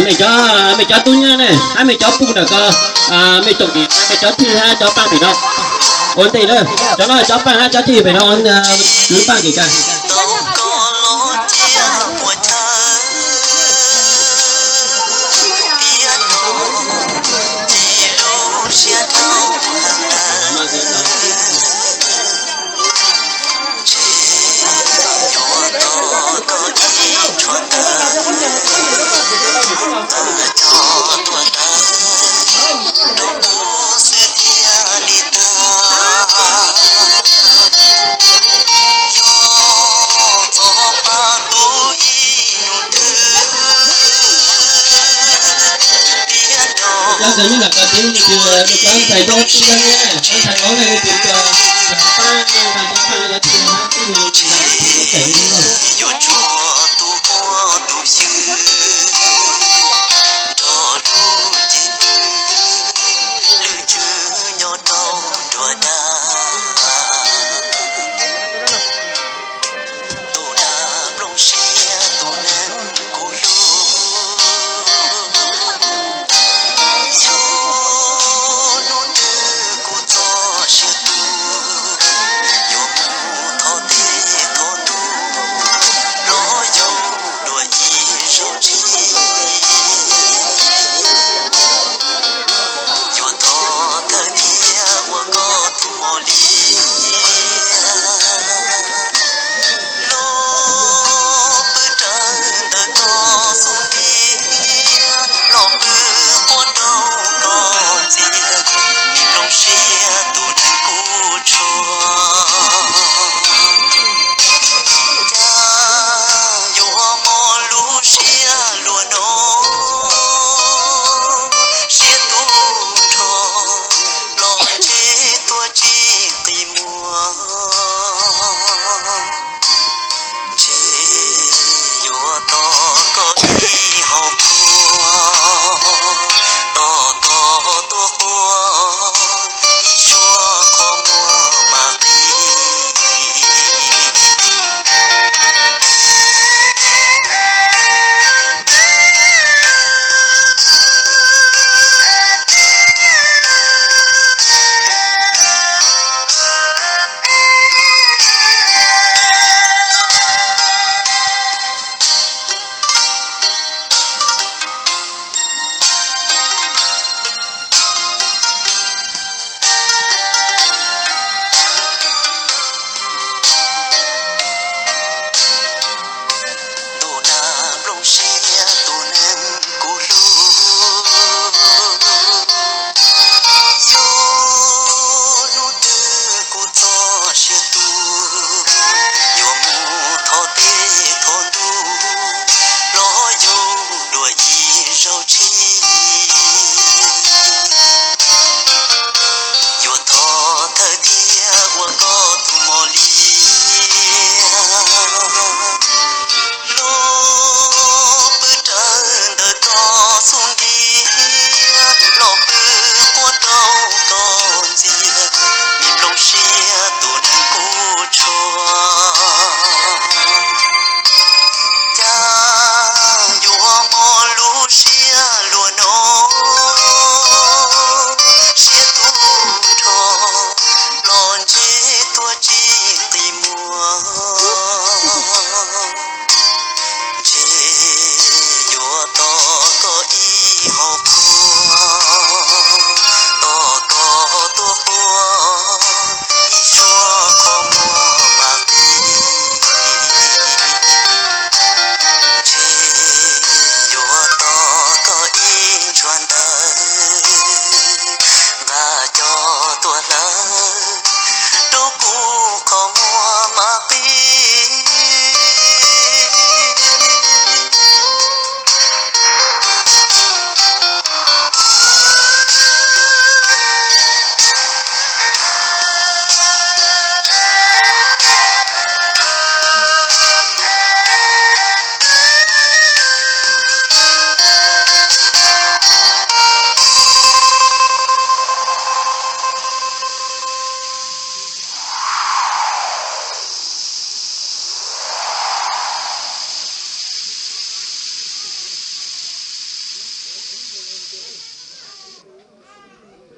Mej cov, mej cov tub nyab ne, hab mej cov puj ntawm ko, mej tsoom niam, mej cov thwj hab cov paaj pem no. Ua ntej na, cov no cov paaj hab cov thwj pem no, kwv paaj kis kag. Cov ntxhais nyob nram ko ces nws tias nws cov ntxhais nyob tub nyab ne, cov ntxhais hlob ne nws tias cov paaj, cov paaj cov thwj hab tub nyab, tub nyab.